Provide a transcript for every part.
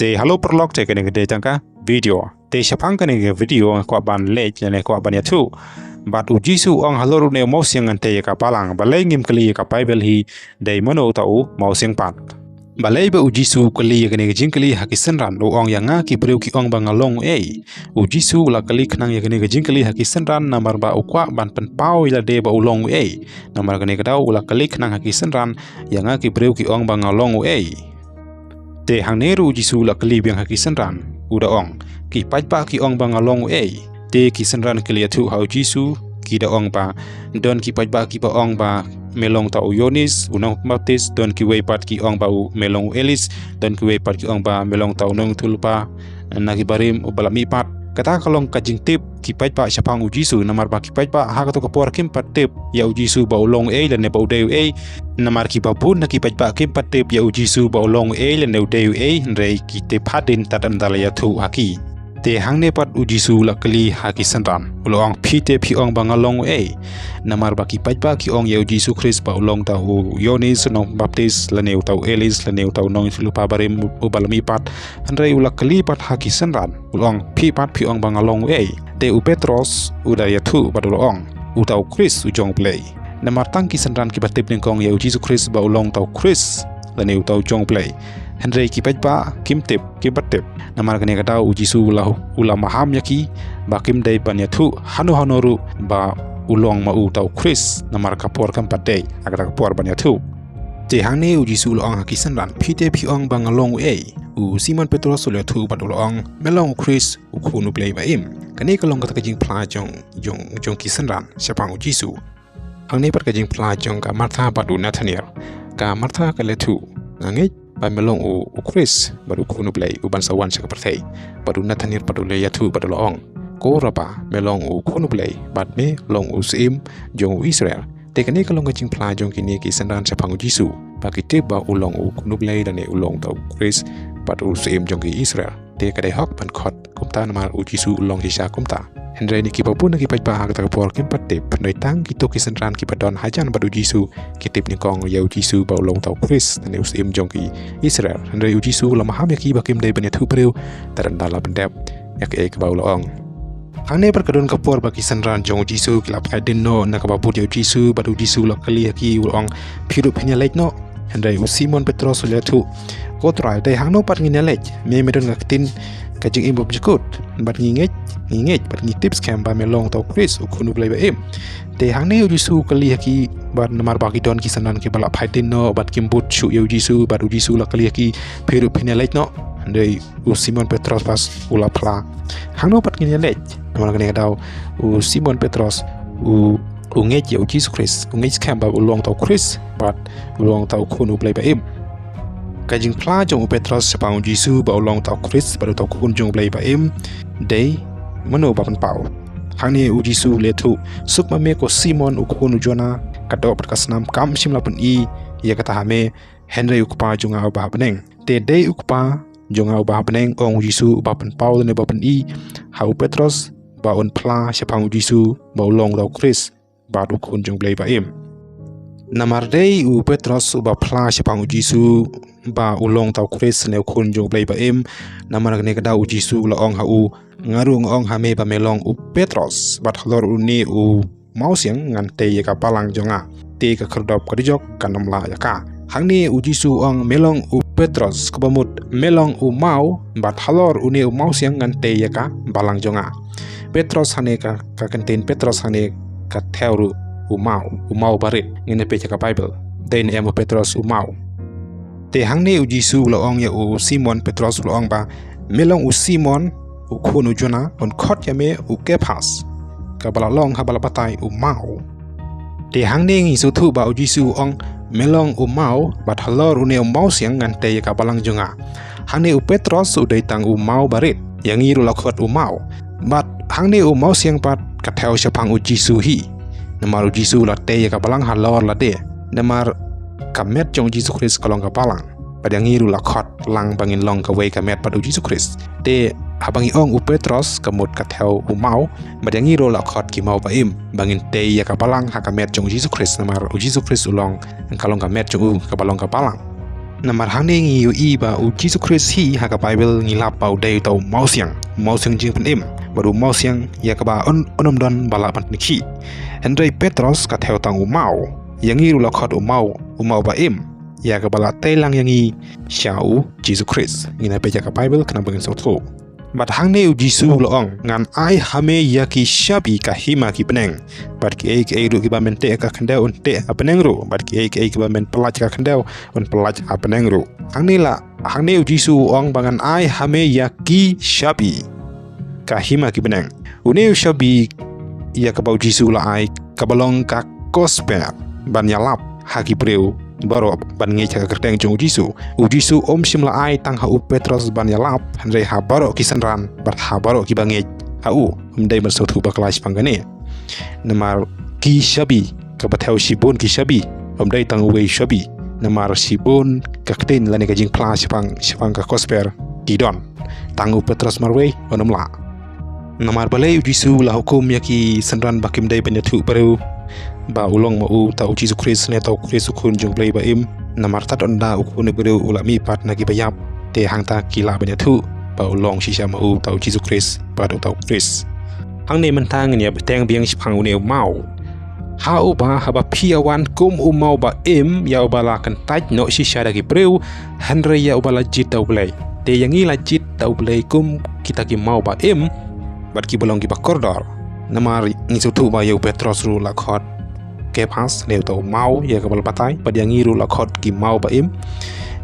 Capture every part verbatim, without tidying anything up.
Te hello paralok, te kane ka dei tang ka video. Te shaphang kane ka video nga kwah ban leh lane kwah ban ïathuh. Bad u Jisu u ong halor une u mawsiang ngan tei ïa ka balang. Balei ngim kylli ïa ka Baibl hi, dei mano uta u mawsiang pat? Balei ba u Jisu u kylli ïa kane ka jingkylli ha ki synran, u ong ïa nga ki briew ki ong ba nga long uei? U Jisu u la kylli khnang ïa kane ka jingkylli ha ki synran namar ba u kwah ban pynpaw ïa lade ba u long uei. Namar kane ka daw u la kylli khnang ha ki synran, ïa nga ki briew ki ong ba nga long uei? Te hangne ruh u Jisu u la kylli biang ha ki synran, u da ong, ki paidbah ki ong ba nga long uei? Te ki synran ki la ïathuh ha u Jisu, ki da ong ba, don ki paidbah kiba ong ba me long uta u Ïoannis u nongbaptis, don kiwei pat ki ong ba u me long u Elias, don kiwei pat ki ong ba me long uta u nongïathuhlypa na ki barim uba la mihpat. Kata ka long ka jingtip ki paidbah shaphang u Jisu, namar ba ki paidbah ha kato ka por kim pat tip ïa u Jisu ba u long uei lane ba u dei uei. Namar kiba bun na ki paidbah kim pat tip ïa u Jisu ba u long uei lane u dei uei, hynrei ki tip hadien tad haduh ba la ïathuh ha ki. Te hangne pat u Jisu u la kylli ha ki synran, u la ong, phi te phi ong ba nga long uei? Namar ba ki paidbah ki ong ïa u Jisu Khrist ba u long uta u Ïoannis u nongbaptis, lane uta u Elias, lane uta u nongïathuhlypa barim uba la mihpat. Hynrei u la kylli pat ha ki synran, u la ong, phi pat phi ong ba nga long uei? Te u Petros u da ïathuh bad u la ong, uta u Khrist u jong U Blei. Namar tang ki synran kiba tip nyngkong ïa u Jisu Khrist ba u long uta u Khrist lane uta u jong U Blei. Hynrei ki paidbah kim tip, kim pat tip. Namar kane ka daw u Jisu u la, u la maham ïa ki ba kim dei ban ïathuh hano hano ruh ba u long ma u uta u Khrist, namar ka por kam pat dei ha kata ka por ban ïathuh. Te hangne u Jisu u la ong ha ki synran, phi te phi ong ba nga long uei? U Simon Petros u la ïathuh bad u la ong, me long u Khrist, u Khun U Blei ba im. Kane ka long kata ka jingphla jong, jong, jong ki synran shaphang u Jisu. Hangne pat ka jingphla jong ka Martha bad u Nathaniel. Ka Martha ka la ïathuh, nga ngeit ba me long u, u Khrist bad u Khun U Blei uban sa wan sha ka pyrthei. Bad u Nathaniel pat u la ïathuh bad u la ong, ko Rabbi, me long u Khun U Blei bad me long u Syiem jong u Israel. Te kane ka long ka jingphla jong kine ki synran shaphang u Jisu, ba ki tip ba u long u Khun U Blei lane u long uta u Khrist bad u Syiem jong ki Israel. Te ka dei hok ban khot kumta namar u Jisu u long shisha kumta. Hynrei na kiba bun na ki paidbah ha kata ka por kim pat tip, hynrei tang kito ki synran kiba don hajan bad u Jisu ki tip nyngkong ïa u Jisu ba u long uta u Khrist lane u Syiem jong ki Israel. Hynrei u Jisu u la maham ïa ki ba kim dei ban ïathuh briew tad haduh ba la pyndep ïa kaei kaba u la ong. Hangne pat ka don ka por ba ki synran jong u Jisu ki la phai dien noh na kaba bud ïa u Jisu, bad u Jisu u la kylli ha ki, u la ong, phi ruh phin ïaleit noh? Hynrei u Simon Petros u la ïathuh, ko Trai, dei hangno pat ngin ïaleit? Me, me don ka ktien ka jingim bymjukut. Bad ngi ngeit, ngi ngeit bad ngi tip skhem ba me long uta u Khrist, u Khun U Blei ba im. Te hangne u Jisu u kylli ha ki, bad namar ba ki don ki synran kiba la phai dien noh bad kim bud shuh ïa u Jisu, bad u Jisu u la kylli ha ki, phi ruh phin ïaleit noh? Hynrei u Simon Petros pat u la phla, hangno pat ngin ïaleit? Namar kane ka daw u Simon Petros u, u ngeit ïa u Jisu Khrist, u ngeit skhem ba u long uta u Khrist bad u long uta u Khun U Blei ba im. Ka jingphla jong u Petros shaphang u Jisu ba u long uta u Khrist bad uta u Khun jong U Blei ba im, dei mano ba pynpaw? Hangne u Jisu u la ïathuh, suk ma me ko Simon u khun u Jona, ka doh bad ka snam kam shym la pyni ïa kata ha me, hynrei u Kpa jong nga uba ha bneng. Te dei u Kpa jong nga uba ha bneng, ong u Jisu, uba pynpaw lane uba pyni ha u Petros ba un phla shaphang u Jisu ba u long uta u Khrist bad u Khun jong U Blei ba im. Namar dei u Petros uba phla shaphang u Jisu ba u long uta u Khrist lane u Khun jong U Blei ba im. Namar kane ka daw u Jisu u la ong ha u, nga ruh nga ong ha me ba me long u Petros, bad halor une u mawsiang ngan tei ïa ka balang jong nga. Te ka khyrdop ka dujok kan ym lah ïa ka. Hangne u Jisu u ong, me long u Petros, kaba mut me long u maw, bad halor une u mawsiang ngan tei ïa ka balang jong nga. Petros hangne ka, ka kyntien Petros hangne ka thew ruh u maw, u maw barit. Ngin ïa peit ha ka Baibl, dei ne em u Petros u maw? Te hangne u Jisu u la ong ïa u Simon Petros, u la ong ba, me long u Simon u khun u Jona, un khot ïa me u Kephas, kaba la long haba la batai u maw. Te hangne ngi sngewthuh ba u Jisu u ong, me long u maw, bad halor une u mawsiang ngan tei ïa ka balang jong nga. Hangne u Petros u dei tang u maw barit, ïa ngi ruh la khot u maw. Bad hangne u mawsiang pat ka thew shaphang u Jisu hi. Namar u Jisu u la tei ïa ka balang halor lade. Namar ka met jong u Jisu Khrist ka long ka balang. Bad ïa ngi ruh la khot lang ba ngin long kawei ka met bad u Jisu Khrist. Te haba ngi ong u Petros, ka mut ka thew u maw, bad ïa ngi ruh la khot ki maw ba im ba ngin tei ïa ka balang ha ka met jong u Jisu Khrist, namar u Jisu Khrist u long, ka long ka met jong u, kaba long ka balang. Namar hangne ngi ïohi ba u Jisu Khrist hi ha ka Baibl ngi lap ba u dei uta u mawsiang, mawsiang jingpynim, bad u mawsiang ïa kaba un, un ym don ba lah ban pynkhih. Hynrei Petros ka thew tang u maw. Ïa ngi ruh la khot u maw, u maw ba im, ïa kaba la tei lang ïa ngi sha u Jisu Khrist. Ngin ïa peit ïa ka Baibl khnang ba ngin sngewthuh. Bad hangne u Jisu u la ong, ngan ai ha me ïa ki shabi ka hima ki bneng. Bad kiei kiei ruh kiba men teh ha ka khyndew un teh ha bneng ruh, bad kiei kiei kiba men pyllait ha ka khyndew un pyllait ha bneng ruh. Hangne la, hangne u Jisu u ong ba ngan ai ha me ïa ki shabi ka hima ki bneng. Une u shabi ïa kaba u Jisu u la ai kaba long ka gospel ban ïalap ha ki briew baroh ban ngeit ha ka kyrteng jong u Jisu. U Jisu um shym la ai tang ha u Petros ban ïalap, hynrei ha baroh ki synran bad ha baroh kiba ngeit ha u. Ym dei ban sngewthuh bakla shaphang kane. Namar ki shabi, kaba thew shibun ki shabi, ym dei tang uwei u shabi. Namar shibun ka ktien lane ka jingphla shaphang, shaphang ka gospel ki don. Tang u Petros marwei un ym lah. Namar balei u Jisu u la hukum ïa ki synran ba kim dei ban ïathuh briew ba u long ma u uta u Jisu Khrist ne uta u Khrist u Khun jong u Blei ba im. Namar tad ynda u Khun u briew u la mihpat na kiba ïap, te hangta ki lah ban ïathuh ba u long shisha ma u uta u Jisu Khrist bad uta u Khrist. Hangne mynta ngin ïa bteng biang shaphang une u maw. Ha uba haba phi ïa wan kum u maw ba im ïa uba la kyntait noh shisha da ki briew, hynrei ïa uba la jied da u Blei. Te ïa ngi la jied da u Blei kum kita ki maw ba im bad kiba long kiba kordor. Namar ngi sngewthuh ba ïa u Petros ruh la khot Kephas, ne uta u maw ïa kaba la batai, bad ïa ngi ruh la khot ki maw ba im.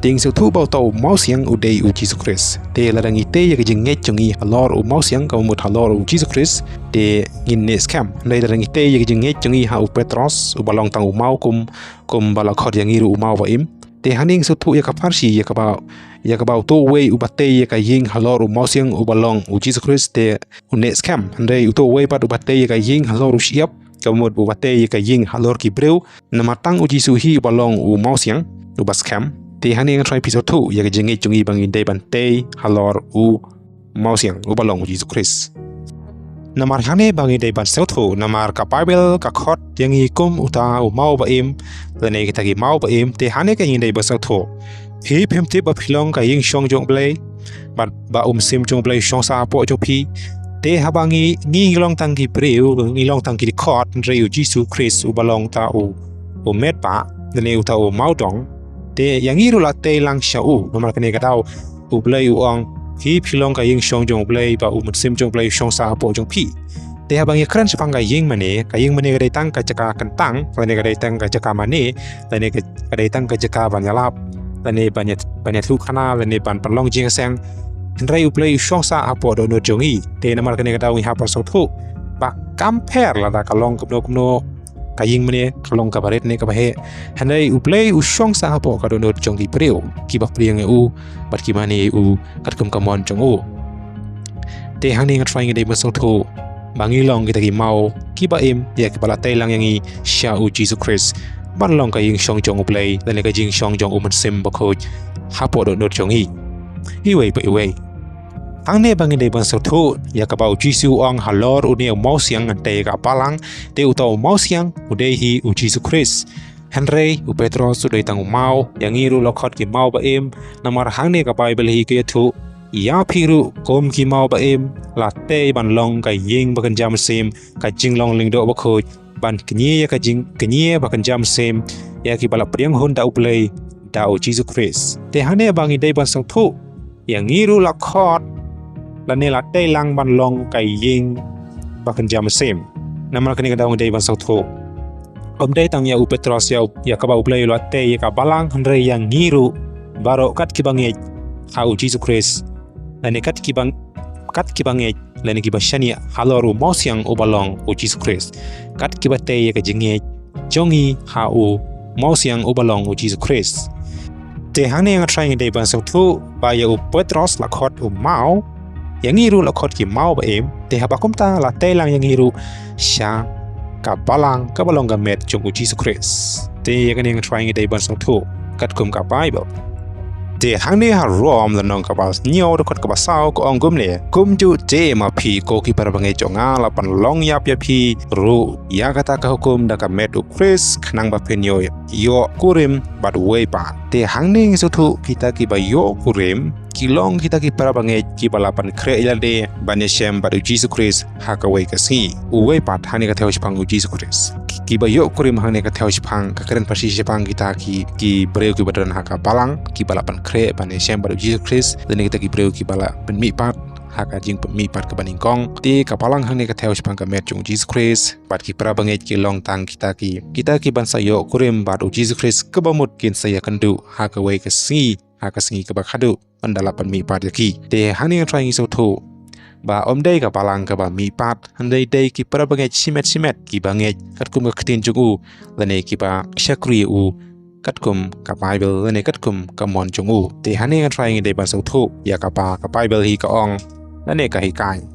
Te ngi sngewthuh ba uta u mawsiang u dei u Jisu Khrist. Te lada ngi tei ïa ka jingngeit jong ngi halor u mawsiang kaba mut halor u Jisu Khrist, te ngin neh skhem. Hynrei lada ngi tei ïa ka jingngeit jong ngi ha u Petros uba long tang u maw kum, kum ba la khot ïa ngi ruh u maw ba im, te hangne ngi sngewthuh ïa ka pharshi ïa kaba, ïa kaba uto uwei uba tei ïa ka ïing halor u mawsiang uba long u Jisu Khrist te u neh skhem. Hynrei uto uwei pat uba tei ïa ka ïing halor u shyiap, kaba mut uba tei ïa ka ïing halor ki briew, namar tang u Jisu hi uba long u mawsiang uba skhem. Te hangne ngan try phi sngewthuh ïa ka jingngeit jong ngi ba ngin dei ban tei halor u mawsiang uba long u Jisu Khrist. Namar hangne ba ngin dei ban sngewthuh, namar ka Baibl ka khot ïa ngi kum uta u maw ba im lane kita ki maw ba im, te hangne ka ngin dei ban sngewthuh. Phi phim tip ba phi long ka ïing shong jong u Blei, bad ba u Mynsiem jong u Blei u shong sah hapoh jong phi. Te haba ngi, ngi long tang ki briew, ngi long tang ki dkhot, hynrei u Jisu Khrist uba long uta u, u met ba, lane uta u mawdong. Te ïa ngi ruh la tei lang sha u, namar kane ka daw u Blei u ong, phi phi long ka ïing shong jong u Blei, ba u Mynsiem jong u Blei u shong sah hapoh jong phi. Te haba ngi kren shaphang ka ïing mane, ka ïing mane ka dei tang ka jaka kyntang, lane ka dei tang ka jaka mane, lane ka, ka dei tang ka jaka ban ïalap, lane ban ïa, ban ïathuh khana, lane ban pynlong jingïaseng. Hynrei u Blei u shong sah hapoh dohnud jong ngi. Te namar kane ka daw ngi hap ban sngewthuh ba kam pher lada ka long kumno kumno ka ïing mane, ka long kaba rit ne kaba heh, hynrei u Blei u shong sah hapoh ka dohnud jong ki briew kiba pdiang ïa u bad ki mane ïa u katkum ka mon jong u. Te hangne nga try ngi dei ban sngewthuh ba ngi long kita ki maw kiba im ïa kiba la tei lang ïa ngi sha u Jisu Khrist ban long ka ïing shong jong u Blei lane ka jingshong jong u Mynsiem Bakhuid hapoh dohnud jong ngi iwei pa iwei. Hangne ba ngi dei ban sngewthuh ïa kaba u Jisu u ong halor une u mawsiang ngan tei ïa ka balang, te uta u mawsiang u dei hi u Jisu Khrist. Hynrei u Petros u dei tang u maw, ïa ngi ruh la khot ki maw ba im, namar hangne ka Baibl hi ka ïathuh ïa phi ruh kum ki maw ba im, la tei ban long ka ïing ba kynja mynsiem, ka jinglong lyngdoh bakhuid, ban kñia ïa ka jingkñia ba kynja mynsiem ïa kiba la pdiang hun da u Blei da u Jisu Khrist. Te hangne ba ngi dei ban sngewthuh ïa ngi ruh la khot lane la tei lang ban long ka ïing ba kynja mynsiem. Namar kane ka daw ngi dei ban sngewthuh, ym dei tang ïa u Petros ïa, ïa kaba u Blei u la tei ïa ka balang, hynrei ïa ngi ruh baroh kat kiba ngeit ha u Jisu Khrist, lane kat kiba, kat kiba ngeit lane kiba shaniah halor u mawsiang uba long u Jisu Khrist, kat kiba tei ïa ka jingngeit jong ngi ha u mawsiang uba long u Jisu Khrist. Te hangne nga try ngi dei ban sngewthuh ba ïa u Petros la khot u maw, ïa ngi ruh la khot ki maw ba im, te haba kumta la tei lang ïa ngi ruh sha ka balang kaba long ka met jong u Jisu Khrist. Te ïa kane nga try ngi dei ban sngewthuh katkum ka Baibl. Te hangne ha Rom lynnong kaba hynñiew dkhot kaba saw ka ong kumne, kumjuh te ma phi ko ki para bangeit jong nga la pynlong ïap ïa phi ruh ïa kata ka hukum da ka met u Khrist khnang ba phin ïoh ïoh kurim bad uwei pat. Te hangne ngi sngewthuh kita kiba ïoh kurim ki long kita ki para bangeit kiba la pynkhreh ïa lade ban ïashem bad u Jisu Khrist ha kawei ka sngi. Uwei pat hangne ka thew shaphang u Jisu Khrist. Ki, kiba ïoh kurim hangne ka thew shaphang, ka kren pasi shaphang kita ki, ki briew kiba don ha ka balang, kiba la pynkhreh ban ïashem bad u Jisu Khrist, lane kita ki briew kiba la pynmihpat ha ka jingpynmihpat kaba nyngkong. Te ka balang hangne ka thew shaphang ka met jong u Jisu Khrist, bad ki para bangeit ki long tang kita ki, kita ki ban sa ïoh kurim bad u Jisu Khrist kaba mut kin sa ïakynduh ha kawei ka sngi, ha ka sngi kaba khadduh ynda la pynmihpat ïa ki. Te hangne nga trai ngi sngewthuh ba ym dei ka balang kaba mihpat, hynrei dei ki para bangeit shimet shimet kiba ngeit katkum ka ktien jong u, lane kiba shakri ïa u katkum ka Baibl, lane katkum ka mon jong u. Te hangne nga trai ngi dei ban sngewthuh ïa kaba ka Baibl hi ka ong, lane ka hikai.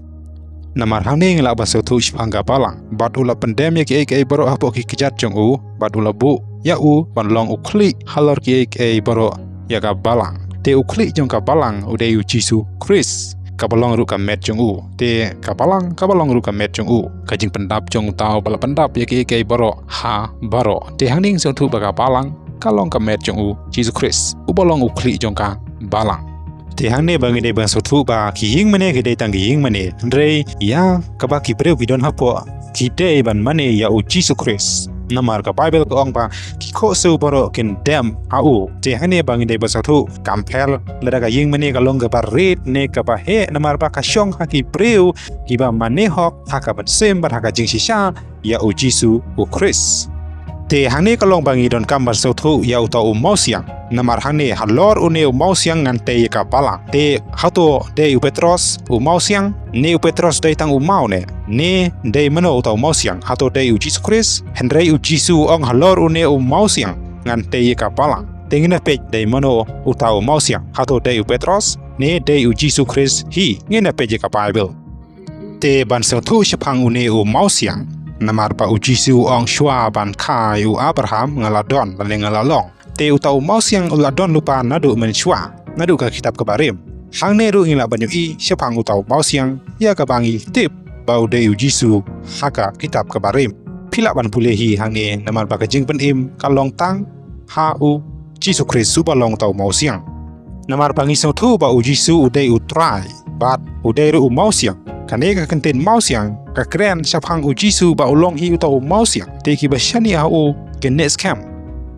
Namar hangne ngi lah ban sngewthuh shaphang ka balang, bad u la pyndem ïa kiei kiei baroh hapoh ki kjat jong u, bad u la buh ïa u ban long u khlieh halor kiei kiei baroh ïa ka balang. Te u khlieh jong ka balang u dei u Jisu Khrist, kaba long ruh ka met jong u. Te ka balang kaba long ruh ka met jong u, ka jingpyndap jong uta uba la pyndap ïa kiei kiei baroh ha baroh. Te hangne ngi sngewthuh ba ka balang ka long ka met jong u Jisu Khrist, uba long u khlieh jong ka balang. Te hangne ba ngi dei ban sngewthuh ba ki ïing mane ki dei tang ki ïing mane, hynrei ïa kaba ki briew ki don hapoh ki dei ban mane ïa u Jisu Khrist. Namar ka Baibl ka ong ba ki khohsiew baroh kin dem ha u. Te hangne ba ngi dei ban sngewthuh, kam pher lada ka ïing mane ka long kaba rit ne kaba heh, namar ba ka shong ha ki briew kiba mane hok ha ka mynsiem bad ha ka jingshisha ïa u Jisu u Khrist. Te hangne ka long ba ngi donkam ban sngewthuh ïa uta u mawsiang. Namar hangne halor une u mawsiang ngan tei ïa ka balang. Te hato dei u Petros u mawsiang, ne u Petros dei tang u maw ne? Ne dei mano uta u mawsiang? Hato dei u Jisu Khrist? Hynrei u Jisu u ong halor une u mawsiang ngan tei ïa ka balang. Te ngin ïa peit dei mano uta u mawsiang, hato dei u Petros ne dei u Jisu Khrist hi? Ngin ïa peit ïa ka Baibl. Te ban sngewthuh shaphang une u mawsiang, namar ba u Jisu u ong, shuwa ban kha ïa u Abraham nga la don lane nga la long. Te uta u mawsiang u la don lypa naduh mynshuwa, naduh ka kitab ka barim. Hangne ruh ngi lah ban ïohi shaphang uta u mawsiang ïa kaba ngi tip ba u dei u Jisu ha ka kitab ka barim. Phi lah ban pule hi hangne, namar ba ka jingpynim ka long tang ha u Jisu Khrist uba long uta u mawsiang. Namar ba ngi sngewthuh ba u Jisu u dei u Trai bad u dei ruh u mawsiang. Kane ka kyntien mawsiang ka kren shaphang u Jisu ba u long hi uta u mawsiang. Te kiba shaniah ha u kin neh skhem.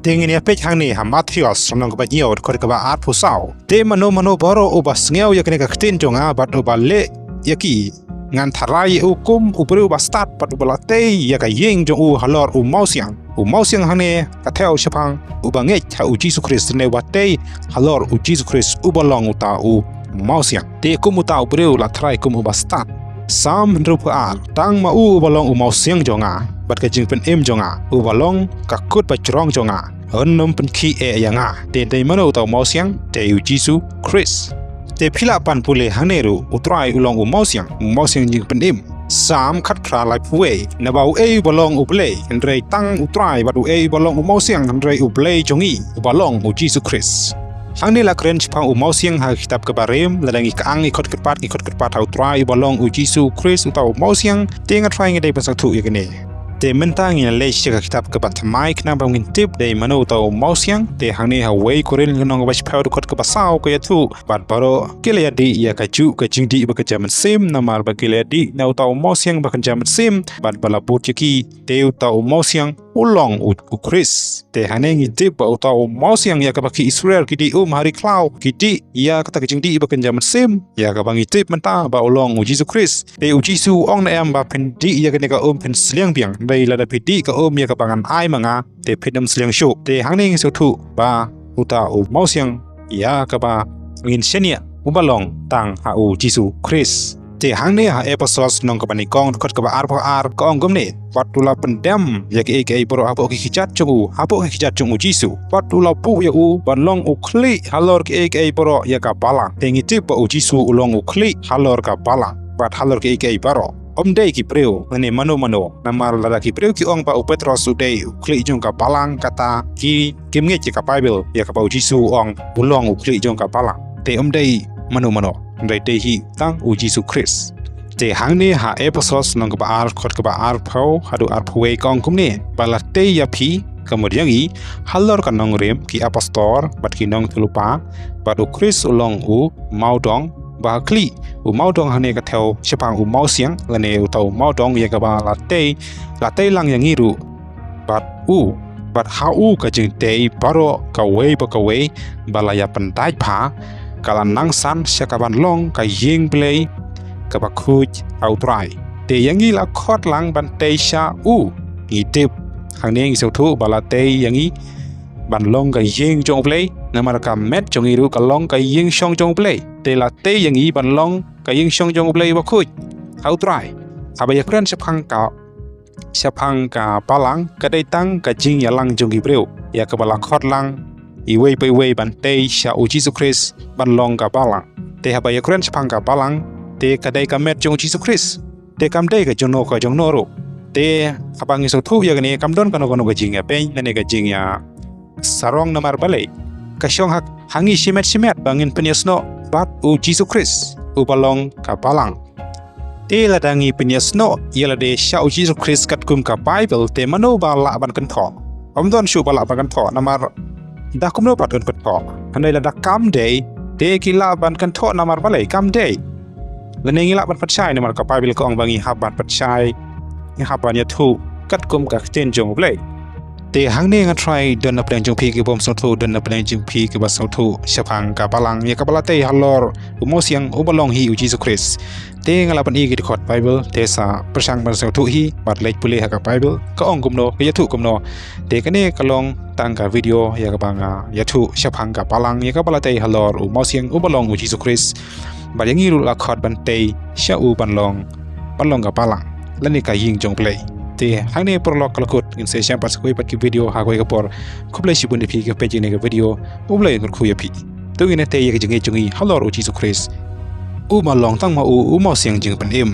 Te ngin ïa peit hangne ha Mathaios lynnong kaba hynñiew dkhot kaba arphew saw. Te mano mano baroh uba sngew ïa kane ka ktien jong nga bad uba leh ïa ki, ngan tharai ïa u kum u briew uba stad bad uba la tei ïa ka ïing jong u halor u mawsiang. U mawsiang hangne ka thew shaphang uba ngeit ha u Jisu Khrist ne uba tei halor u Jisu Khrist uba long uta u mawsiang. Te kum uta u briew la tharai kum uba stad. Salm hynriewphew ar, tang ma u uba long u mawsiang jong nga bad ka jingpynim jong nga, uba long ka kut bajrong jong nga, un ym pynkhih eh ïa nga. Te dei mano uta u mawsiang? Dei u Jisu Khrist. Te phi lah ban pule hangne ruh, u Trai u long u mawsiang, u mawsiang jingpynim. Salm khatphra laiphew wei, naba uei uba long u Blei, hynrei tang u Trai, bad uei uba long u mawsiang, hynrei u Blei jong ngi, uba long u Jisu Khrist. Hangne la kren shaphang u mawsiang ha ka kitab ka barim, lada ngi kyang ngi khot kyrpad, ngi khot kyrpad ha u Trai uba long u Jisu Khrist uta u mawsiang, te nga tharai ngi dei ban sngewthuh ïa kane. Te mynta ngin leit sha ka kitab kaba thymmai khnang ba ngin tip dei mano uta u mawsiang. Te hangne ha wei Korinth lynnong kaba shiphew dkhot kaba saw ka ïathuh, bad baroh ki la ïadih ïa kajuh ka jingdih ba kynja mynsiem, namar ba ki la ïadih na uta u mawsiang ba kynja mynsiem, bad ba la bud ïa ki. Te uta u mawsiang u long u, u Khrist. Te hangne ngi tip ba uta u mawsiang ïa kaba ki Israel ki dih um ha ri khlaw, ki dih ïa kata ka jingdih ba kynja mynsiem, ïa kaba ngi tip mynta ba u long u Jisu Khrist. Te u Jisu u ong ne em ba phin dih ïa kane ka um phin sliang biang, hynrei lada phi dih ka um ïa kaba ngan ai ma nga, te phin ym sliang shuh. Te hangne ngi sngewthuh ba uta u mawsiang ïa kaba ngin shaniah uba long tang ha u Jisu Khrist. Te hangne ha Ephesos lynnong kaba nyngkong dkhot kaba arphew ar ka ong kumne, wat u la pyndem ïa kiei kiei baroh hapoh ki kjat jong u, hapoh ki kjat jong u Jisu. Wat u la buh ïa u ban long u khlieh halor kiei kiei baroh ïa ka balang. Te ngi tip ba u Jisu u long u khlieh halor ka balang bad halor kiei kiei baroh. Ym dei ki briew lane mano mano. Namar lada ki briew ki ong ba u Petros u dei u khlieh jong ka balang, kata ki kim ngeit ïa ka Baibl, ïa kaba u Jisu u ong u long u khlieh jong ka balang. Te ym dei mano mano, hynrei dei hi tang u Jisu Khrist. Te hangne ha Ephesos lynnong kaba ar, dkhot kaba arphew haduh arphew wei ka ong kumne: Ba la tei ïa phi, ka mut ïa ngi, halor ka nongrim ki apostol bad ki nongïathuhlypa, bad u Khrist u long u mawdong, ba ha khlieh u mawdong hangne ka thew shaphang u mawsiang, lane uta u mawdong ïa kaba la tei, la tei lang ïa ngi ruh bad u, bad ha u ka jingtei baroh kawei pa kawei ba la ïa pyndait bha, ka la nang san sha kaban long ka ïing Blei kaba khuid ha u Trai. Te ïa ngi la khot lang ban tei sha u. Ngi tip hangne, ngi sngewthuh ba la tei ïa ngi ban long ka ïing jong u Blei, namar ka met jong ngi ruh ka long ka ïing shong jong u Blei. Te la tei ïa ngi ban long ka ïing shong jong u Blei ba khuid ha u Trai. Haba ïakren shaphang ka, shaphang ka balang, ka dei tang ka jingïalang jong ki briew ïa kaba la khot lang iwei pa iwei ban tei sha u Jisu Khrist ban long ka balang. Te haba ïakren shaphang ka balang, te ka dei ka met jong u Jisu Khrist. Te kam dei ka jong no ka jong no ruh. Te haba ngi sngewthuh ïa kane, kam don kano kano ka jingïabeiñ lane ka jingïasarong. Namar balei? Ka shong ha, ha ngi shimet shimet ba ngin pynïasnoh bad u Jisu Khrist uba long ka balang. Te lada ngi pynïasnoh ïa lade sha u Jisu Khrist katkum ka Baibl, te mano ba lah ban kynthoh? Ym don shuh ba lah ban kynthoh, namar da kumno pat un kynthoh? Hynrei lada kam dei, te ki lah ban kynthoh, namar balei? Kam dei. Lane ngi lah ban pynshai, namar ka Baibl ka ong ba ngi hap ban pynshai, ngi hap ban ïathuh katkum ka ktien jong u Blei. Te hangne ngan try don na pdeng jong phi ki bym sngewthuh, don na pdeng jong phi kiba sngewthuh shaphang ka balang ïa kaba la tei halor u mawsiang uba long hi u Jisu Khrist. Te nga lah ban ïohi ki dkhot Baibl, te sa pyrshang ban sngewthuh hi bad leit pule ha ka Baibl, ka ong kumno, ka ïathuh kumno. Te kane ka long tang ka video ïa kaba nga ïathuh shaphang ka balang ïa kaba la tei halor u mawsiang uba long u Jisu Khrist. Bad ïa ngi ruh la khot ban tei sha u ban long, ban long ka balang lane ka ïing jong u Blei. Te hangne paralok, ka la kut, ngin sa ïashem pat sa kawei pat ki video ha kawei ka por. Khublei shibun ïa phi kiba peit ïa kane ka video. U Blei un kyrkhu ïa phi. To ngin ïa tei ïa ka jingngeit jong ngi halor u Jisu Khrist, uba long tang ma u u mawsiang jingpynim.